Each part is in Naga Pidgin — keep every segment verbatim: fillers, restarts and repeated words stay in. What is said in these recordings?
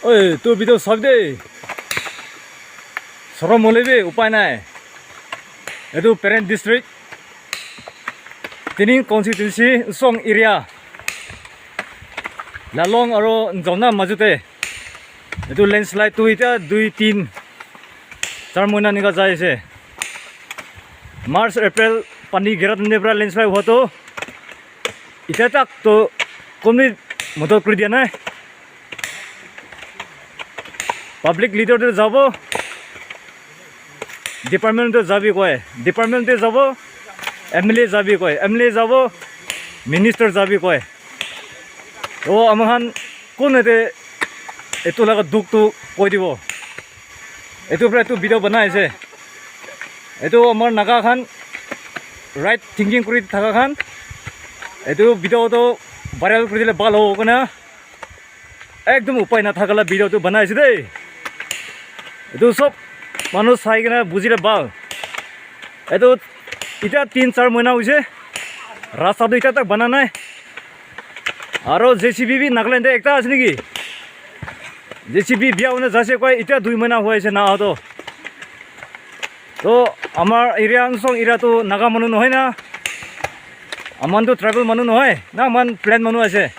Oi, tu video sab de. Sorom hole bi upai nai. Etu Peren District, Tening Constituency, Nsong area, Lalong aro Nzona majute. Etu landslide tu ita dui, tin, char mohina nika jai ase. March, April pani gira tande pra landslide hua to ita tak to kon bi modot kuri dia nai. Public leader te jabo, department te jabi koi, department te jabo, M L A jabi koi, M L A jabo, minister jabi koi. To ama khan kun ete etu laga dukh tu koi dibo. Etu pra etu video banai ase. Etu amar Naga khan right thinking kuri thaka khan etu video tu viral kuri dile bhal hobo koina ekdum upai na thaka la video tu banai ase de. Etu sob manu sai kena bujile bhal. Etu ita tin char mohina hoise, rasta tu ita tak bana nai. Aro J C B bi Nagaland te ekta ase niki? J C B bia hoina jaise koi, ita dui mohina hoi ase na to. To amar area, Nsong area tu Naga manu nohoi na, aman tu tribal manu nohoi na, aman plain manu ase.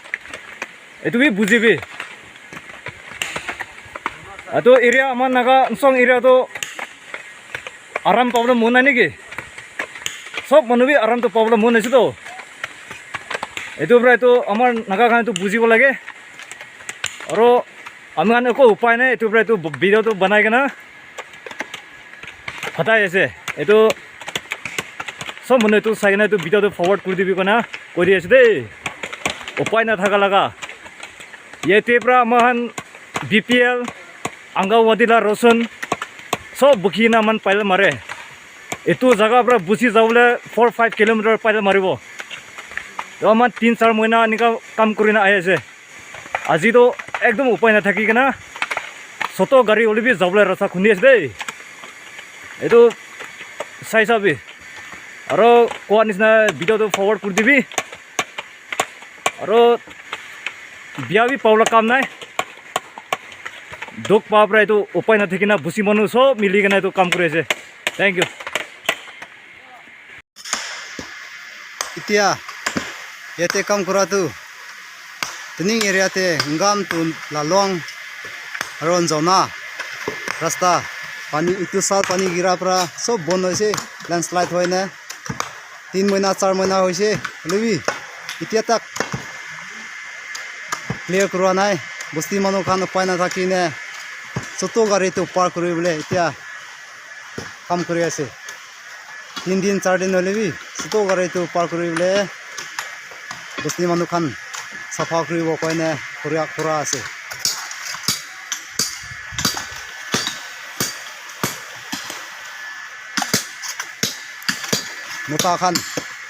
Etu bi bujibi. Etu area, amar Naga Nsong area tu aram pabole mon nai niki? Sob manu bi aram tu pabole mon ase to. Etu pra etu amar Naga khan etu bujibo lage. Aro ami khan eko upai nai, etu pra etu video tu banai kena phatai ase. Etu sob manu etu sai kena etu video tu forward kuri dibi koina koi di ase de. Upai na thaka laga. Yate pra ama khan B P L, Anganwadi la ration sob bukhi na aman paila mare. Etu jaga pra busi jabole four five kilometer paila maribo. To aman tin char mohina enika kam kuri na ahi ase. Aji to ekdum upai na thaki kena soto gari hole bi jabole rasta khundi ase de. Etu sai sabi. Aro koa nisna video tu forward kuri dibi. Aro bia bi pabole kam nai. Dukh pa pra etu upai na thaki na busi manu sob mili kena etu kam kuri ase. Thank you. Itia yate kam kura tu Tening area te Ngam tu Lalong aro Nzona rasta pani, itu sal pani gira pra sob bon hoise, landslide hoina tin mohina, char mohina hoise, hoilebi itia tak clear kurwa nai. Bosti manu khan upai nathaki ne choto gari tu par kuri bole itia kam kuri ase. Tin din, char din hoile bi, chutu gari tu par kuri bole bosti manu khan sapha kuribo koine kura, kura ase. Mota khan,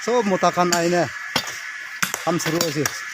sob mota khan ahine kam suru ase.